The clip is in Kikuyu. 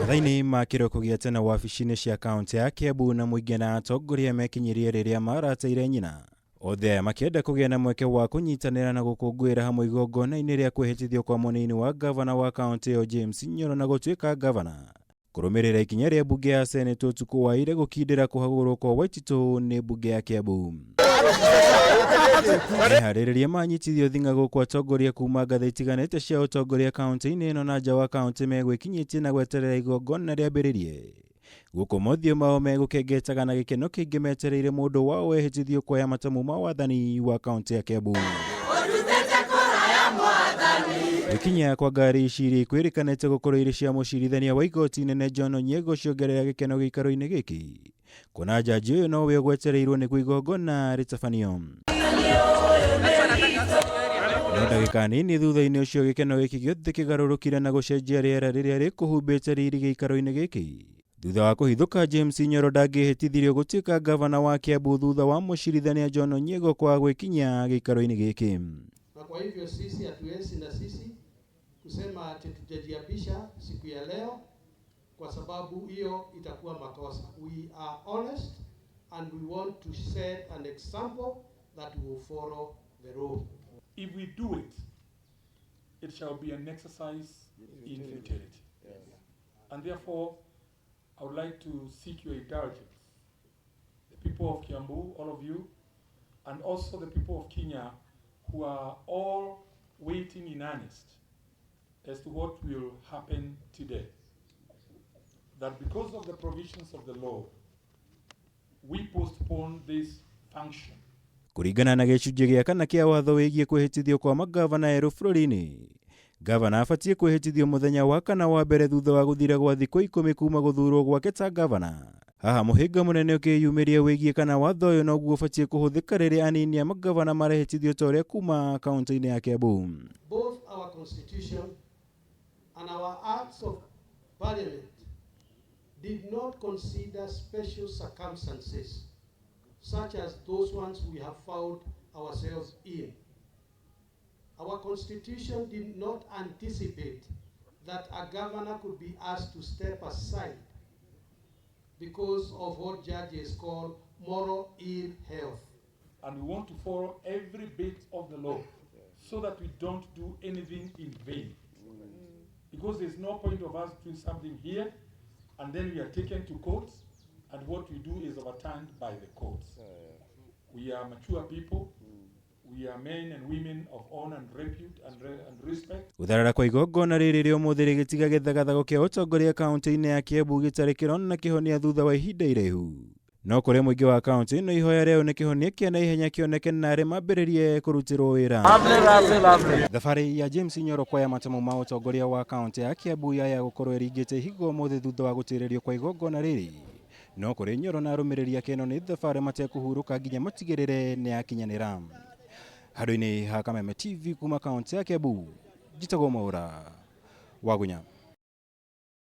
Mathaa-inĩ ma kĩroko gĩa tene wabici-inĩ cia kaũntĩ ya Kiambu na mũingĩ na atongoria mekinyirie rĩrĩa marateire nyina. Othe aya makĩenda kũgĩa na mweke wa kũnyitanĩra na gũkũngũĩra hamwe igongona-inĩ rĩa kwĩhĩtithio kwa mũnini wa ngavana wa kaũntĩ ĩyo James Nyoro na gũtuĩka ngavana. Kũrũmĩrĩra ikinya rĩa mbunge ya Senate ũtukũ wa ira gũkindĩra kũhagũrwo kwa Waititũ nĩ mbunge ya Kiambu. Meharĩrĩria manyitithio thing'a gũkũ atongoria kuma ngathĩ itiganĩte cia ũtongoria kaũntĩ-inĩ ĩno na nja wa kaũntĩ megwĩkinyĩtie na gweterera igongona rĩambĩrĩrie. Gũkũ mothiũ mao megũkengetaga na gĩkeno kĩingĩ metereire mũndũ wao wehĩtithio kuoya matamu ma wathani wa kaũntĩ ya Kiambu. Gũkinya kwa ngari ici iria ikwĩrĩkanĩte gũkorwo irĩ cia mũcirithania wa igoti inene John Onyiego ciongerera gĩkeno gĩikaro-inĩ gĩkĩ kuona njanji ũyũ nowe ũgwetereirwo nĩguo igongona rĩtabanio. No ndagĩka nini thutha-inĩ ũcio gĩkeno gĩkĩ gĩothe kĩgarũrũkire na gũcenjia rĩera rĩrĩa rĩkũhumbĩte riri gĩikaro-inĩ gĩkĩ. Thutha wa kũhithũka James Nyoro ndangĩhĩtithirio gũtuĩka ngavana wa Kiambu thutha wa mũcirithania John Onyiego kwaga gwĩkinyia gĩikaro-inĩ gĩkĩ. Na kwa hivyo sisi hatuwezi na sisi kusema ati tutajiapisha siku ya leo kwa sababu hiyo itakuwa makosa. We are honest and we want to set an example that will follow the rule. If we do it, it shall be an exercise in futility. And therefore, I would like to seek your indulgence, the people of Kiambu, all of you, and also the people of Kenya who are all waiting in earnest as to what will happen today. That because of the provisions of the law, we postpone this function. Kũringana na gĩcunjĩ gĩa kana kĩa watho wĩgiĩ kwĩhĩtithio kwa mangavana erũ bũrũri-inĩ, ngavana abatiĩ kwĩhĩtithio mũthenya wa kana wa mbere thutha wa gũthira gwa thikũ 10 kuma gũthurwo gwake ta ngavana. Haha mũhĩnga mũnene ũkĩyumĩria wĩgiĩ kana watho ũyũ noguo ũbatiĩ kũhũthĩka rĩrĩa anini a mangavana marehĩtithio ta ũrĩa kuma kaũntĩ-inĩ ya Kiambu. Both our constitution and our acts of parliament did not consider special circumstances such as those ones we have found ourselves in. Our constitution did not anticipate that a governor could be asked to step aside because of what judges call moral ill health. And we want to follow every bit of the law so that we don't do anything in vain. Because there's no point of us doing something here and then we are taken to court and what we do is overturned by the courts. We are mature people. We are men and women of honor and repute and respect. Gũtharara kwa igongona rĩrĩ rĩa ũmũthĩ rĩgĩtiga gĩthagathago kĩa ũtongoria kaũntĩ-inĩ ya Kiambu gĩtarĩ kĩrona kĩhonia thutha wa ihinda iraihu. No kũrĩ mũingĩ wa kaũntĩ ĩno ihoya rĩao nĩ kĩhonia kĩa naihenya kĩoneke na arĩa mambĩrĩrie kũrutĩrwo wĩra. Thabarĩ ya James Nyoro kuoya matamu ma ũtongoria wa kaũntĩ ya Kiambu yaya gũkorwo ĩringĩte ihiga ũmũthĩ thutha wa gũtĩrĩrio kwa igongona rĩrĩ. No kũrĩ Nyoro na arũmĩrĩri ake ĩno nĩ thabarĩ matekũhurũka nginya matigĩrĩre nĩ yakinyanĩra. Handũ-inĩ ha Kameme TV kuma kaũntĩ ya Kiambu, njĩtagwo Mwaũra Wagunya.